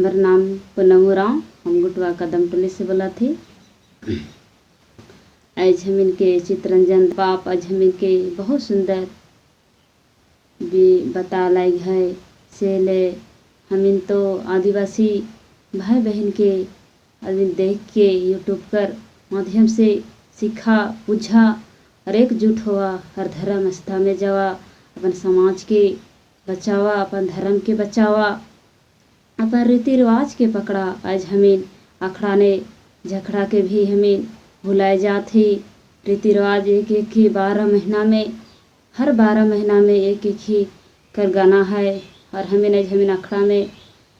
हमार नाम पूनम उरांव, हम गुटवा कदमटोली से बोला थी। आज हमिन के चितरंजन बाप आज हमिन के बहुत सुंदर भी बता लायक है। से ले हमिन तो आदिवासी भाई बहन के आदमी देख के यूट्यूब कर माध्यम से सीखा बुझा और एकजुट हुआ, हर धर्म आस्था में जावा, अपन समाज के बचावा, अपन धर्म के बचावा, अपन रीति रिवाज के पकड़ा। आज हमें अखड़ा ने झगड़ा के भी हमें भुलाए जात ही। रीति रिवाज एक एक ही 12 महीना में, हर 12 महीना में एक एक ही कर गाना है। और हमें नहीं हमें अखड़ा में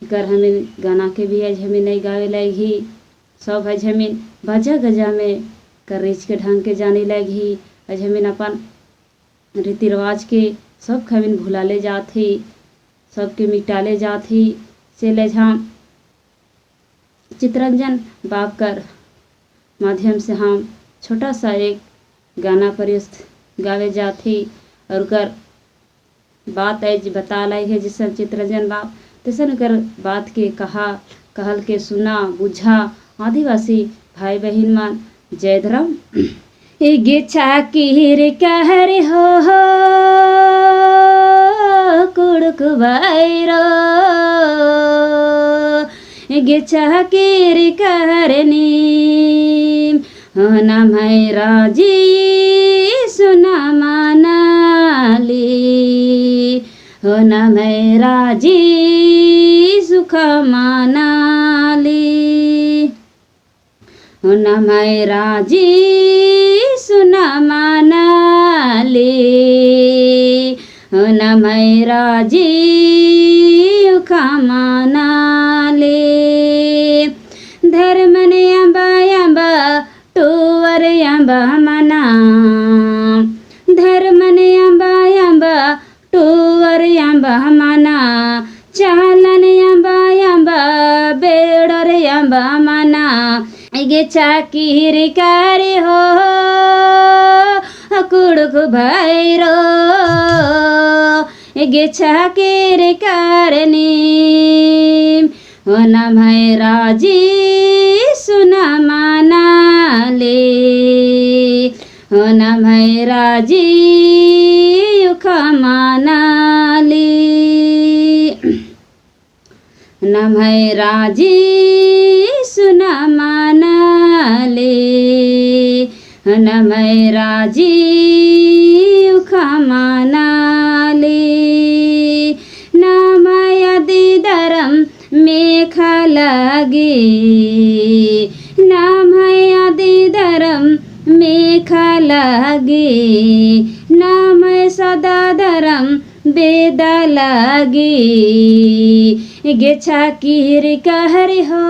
कर हमें गाना के भी आज हमें नहीं गावे लगी। सब आज हमें बाजा गजा में कर रिच के ढंग के जाने लगी। आज हमें अपन रीति रिवाज के सब हमें भुला ले जात ही, सबके मिटाले जात ही। से ले हम चितरंजन बाप कर माध्यम से हम छोटा सा एक गाना प्रयुक्त गावे जात ही और कर बात आज बता लाई है। जैसे चितरंजन बाप तैसन कर बात के कहा कहल के सुना बुझा आदिवासी भाई बहन मन। जय धर्म। गे चाकीर कहर हो कुड़क भैरो, गे चाकीर करनी हो नाम है राजी सुना मनाली, हो नाम है राजी सुख मनाली, हो नाम है राजी सुना मनाली, हो नाम है राजी सुख मनाली। धर्म ने अंबा अंबा टूवर अंबा मना, धर्म ने अंबा अंबा टूवर अंबा मना, चालन अंबा अंबा बेड़र अंबा मना, गे चाकीर कारी हो कुड़क भैरो, गे चाकीर करनी हो नाम है राजी सुना मनाले, हो नाम है राजी उख मनाली, नाम है राजी सुना मनाले, नाम है राजी उख मनाली। नाम यदि धर्म मेखा लागे, नाम है यदि धर्म मेखा लागे, नाम है सदा धर्म बेदा लागे, गे चाकीर कहर हो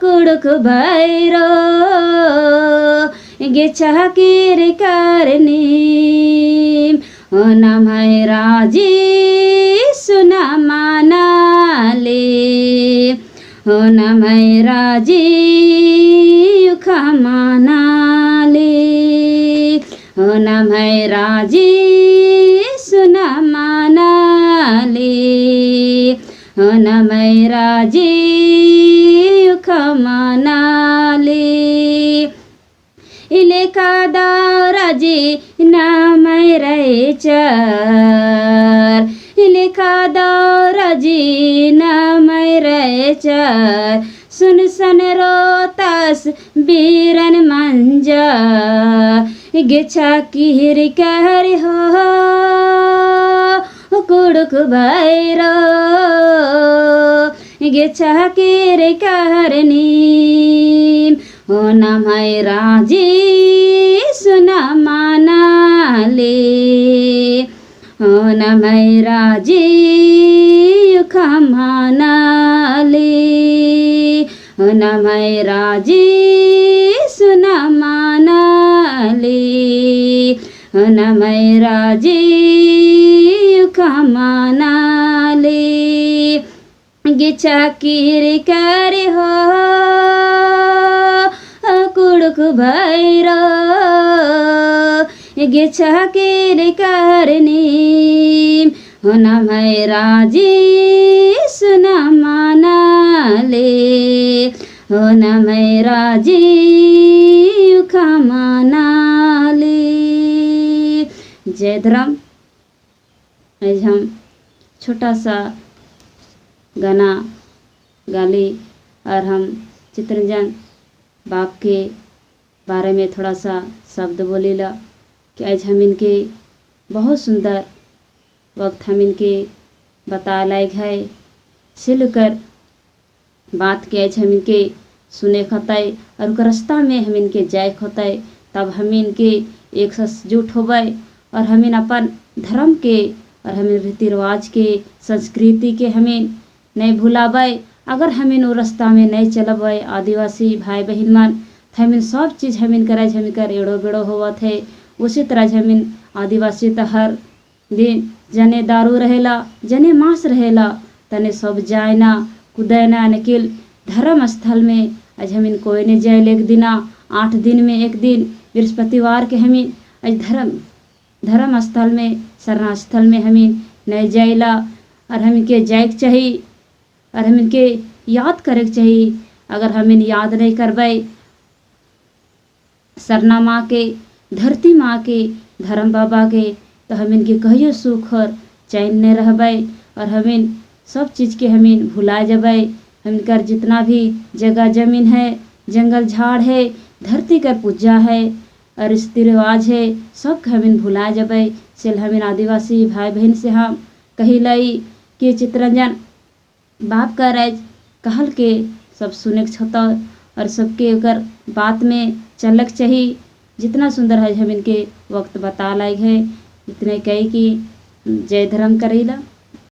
कुड़क भैरो, गे चाकीर करनी हो नाम है राजी सुना मनाले, हो नाम है राजी उख मनाले, हो नाम है राजी सुना मनाले, हो नाम है राजी उख मनाले। इलेखा दाराजी नाम रहेचर, लेखा दाराजी नाम रहेचर, सुन सन रोतास बीरन मंजा, गे चाकीर कहर हो कुड़क भैरो, गे चाकीर करनी हो नाम है राजी सुना मनाले, हो नाम है राजी उख मनाले, हो नाम है राजी सुना मनाले, हो नाम है राजी उख मनाले। गे चाकीर कर हो कुड़क भैरो, गे चाकीर करनी होना मैं राजी सुना माना ले, होना मैं राजी उखा माना ले। जय धर्म। आज हम छोटा सा गाना गाली और हम चित्रंजन बाप के बारे में थोड़ा सा शब्द बोलीला कि आज हम इनके बहुत सुंदर वक्त हम इनके बता लायक है। से लेकर बात के आज हम इनके सुने खतै और ओकर रास्ता में हम इनके जाए खतै, तब हम इनके एक जुट होबै और हमिन अपन धर्म के और हमें रीति रिवाज के संस्कृति के हमें नहीं भुलाबै। अगर हमिन वो रास्ता में नहीं चलबै आदिवासी भाई बहन मन, तो हमिन सब चीज़ हमिन करे हमिन कर एड़ो बेड़ो होवत है। उसी तरह हमिन आदिवासी तो हर दिन जने दारू रहेला जने मांस रहेला तने सब जाए ना कुदे ना, निकिल धर्म स्थल में आज हमिन कोई नहीं जाए। एक दिना 8 दिन में एक दिन बृहस्पतिवार के हमिन आज धर्म स्थल में शरण स्थल में हमिन नहीं जाइला और हमिन के जाए के चाही और हमिन के याद करे के चाही। अगर हमिन याद नहीं करबै सरना माँ के, धरती माँ के, धर्म बाबा के, तो हमिन के कहियो सुख और चैन नहीं रहबै और हमिन सब चीज़ के हमिन भुला जबै। हमिन कर जितना भी जगह जमीन है, जंगल झाड़ है, धरती कर पूजा है और रीति रिवाज है, सब हमिन भुला जबै। से हमिन आदिवासी भाई बहन से हम कही लई कि चित्रंजन बाप का राज कहल के सब सुने के छत और सबके ओकर बात में चलक चाही। जितना सुंदर है हम इनके वक्त बता लायक है, इतने कही कि जय धर्म करेला।